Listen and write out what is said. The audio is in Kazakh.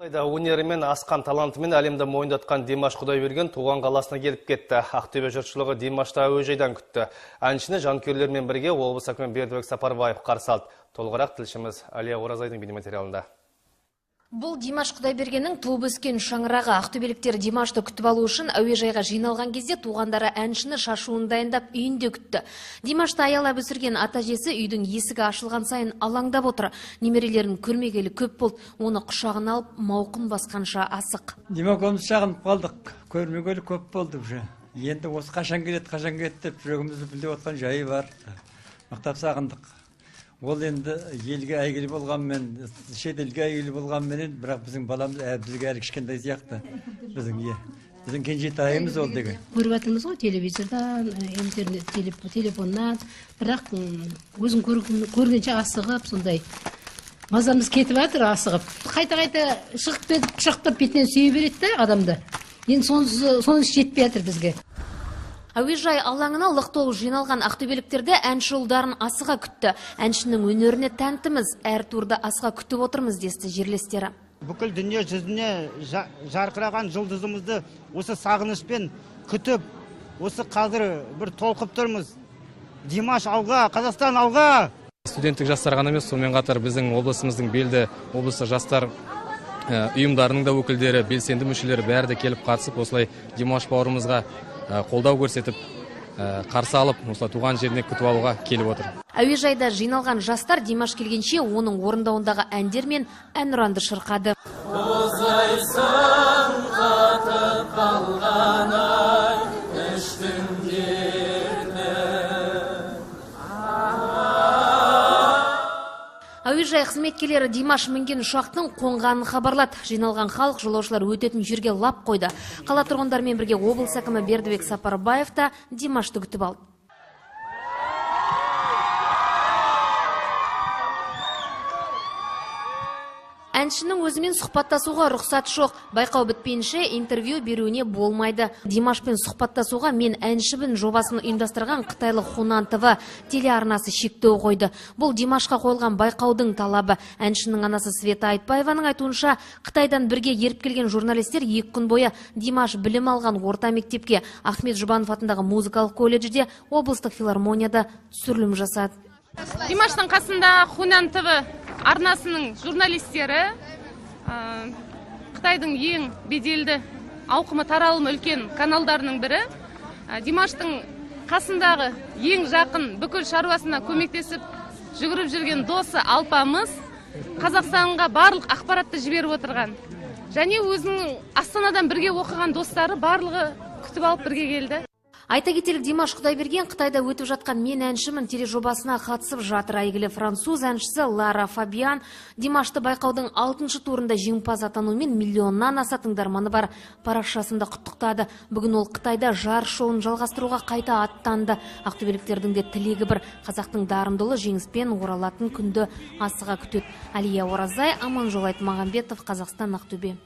Қытайда өнерімен, асқан талантымен әлемді мойындатқан Димаш Құдайберген туған қаласына келіп кетті. Ақтөбе жұртшылығы Димашты әуежайдан күтті. Әншіні жанкүйерлермен бірге облыс әкімі Бердібек Сапарбаев қарсы алды. Толығырақ тілшіміз Әлия Оразайдың бейнематериалында. Бұл Димаш Құдайбергеннің туып өскен шаңырағы. Ақтөбеліктер Димашты күтіп алу үшін әуежайға жиналған кезде туғандары әншіні шашуын дайындап үйінде күтті. Димашты аялап өсірген ата-әжесі үйдің есігі ашылған сайын алаңдап отыр. Немерелерін көрмегелі көп болды. Оны құшағына алып мауқын басқанша асық. Димашымызды сағынып қалдық. Көрмегелі көп болды уже. Енді осы қашан келеді, қашан келеді деп жүрегімізді білдіріп отқан жайы бар. Мақтап сағындық. Ол енді елге әйгілі болғанмен, шетелге әйгілі болғанменен, бірақ біздің баламыз бізге әлі кішкентай сияқты. Біздің кенжетайымыз ол деген. Көріп жатырмыз ғой телевизордан, интернет, телефоннан, бірақ өзің көргенше асығып, сондай мазамыз кетіп жатыр асығып. Қайта-қайта шығып кетіп, құшақтап бетінен сүйе береді да адамды. Енді сонысы жетпей жатыр бізге. Әуежай алаңына лық толы жиналған ақтөбеліктерді әнші ұлдарын асыға күтті. Әншінің өнеріне тәнтіміз, әр турды асыға күтіп отырмыз десті жерлестері. Бүкіл дүние жүзіне жарқыраған жұлдызымызды осы сағынышпен күтіп, осы қазір бір толқып тұрмыз. Димаш алға, Қазақстан алға! Студенттік жастар ғана емес, сонымен қатар біздің облысымыздың белді облыстық жастар ұйымдарының да өкілдері, белсенді мүшелері бәрі де келіп қатысып, осылай Димаш бауырымызға қолдау көрсетіп, қарсы алып, осылай туған жеріне күтіп алуға келіп отыр. Әуежайда жиналған жастар Димаш келгенше оның орындауындағы әндер мен әнұранды шырқады. Әуежай қызметкерлері Димаш мінген ұшақтың қонғанын хабарлады. Жиналған халық жолаушылар өтетін жерге лап қойды. Қала тұрғындарымен бірге облыс әкімі Бердібек Сапарбаев та Димашты күтіп алды. Әншінің өзімен сұхбаттасуға рұқсат жоқ. Байқау бітпейінше интервью беруіне болмайды. Димашпен сұхбаттасуға «Мен әншімін» жобасын ұйымдастырған қытайлық Хунан ТВ телеарнасы шектеу қойды. Бұл Димашқа қойылған байқаудың талабы. Әншінің анасы Света Айтбаеваның айтуынша, Қытайдан бірге еріп келген журналистер 2 күн бойы Димаш білім алған орта мектепке, Ахмет Жұбанов атындағы музыкалық колледжде, облыстық филармонияда түсірілім жасады. Димаштың қасында Хунан ТВ арнасының журналистері, Қытайдың ең беделді, ауқымы таралымы үлкен каналдарының бірі. Димаштың қасындағы ең жақын, бүкіл шаруасына көмектесіп жүгіріп жүрген досы Алпамыз, Қазақстанға барлық ақпаратты жіберіп отырған. Және өзінің Астанадан бірге оқыған достары барлығы күтіп алып бірге келді. Айта кетелік, Димаш Құдайберген Қытайда өтіп жатқан «Мен әншімін» тележобасына қатысып жатыр. Әйгілі француз әншісі Лара Фабиан Димашты байқаудың 6-шы турында жеңімпаз атануымен миллионнан аса тыңдарманы бар парақшасында құттықтады. Бүгін ол Қытайда жарыс шоуын жалғастыруға қайта аттанды. Ақтөбеліктердің де тілегі бір, қазақтың дарындылы жеңіспен оралатын күнді асыға күтеді. Әлия Оразай, Аманжол Айтмағамбетов, Қазақстан, Ақтөбе.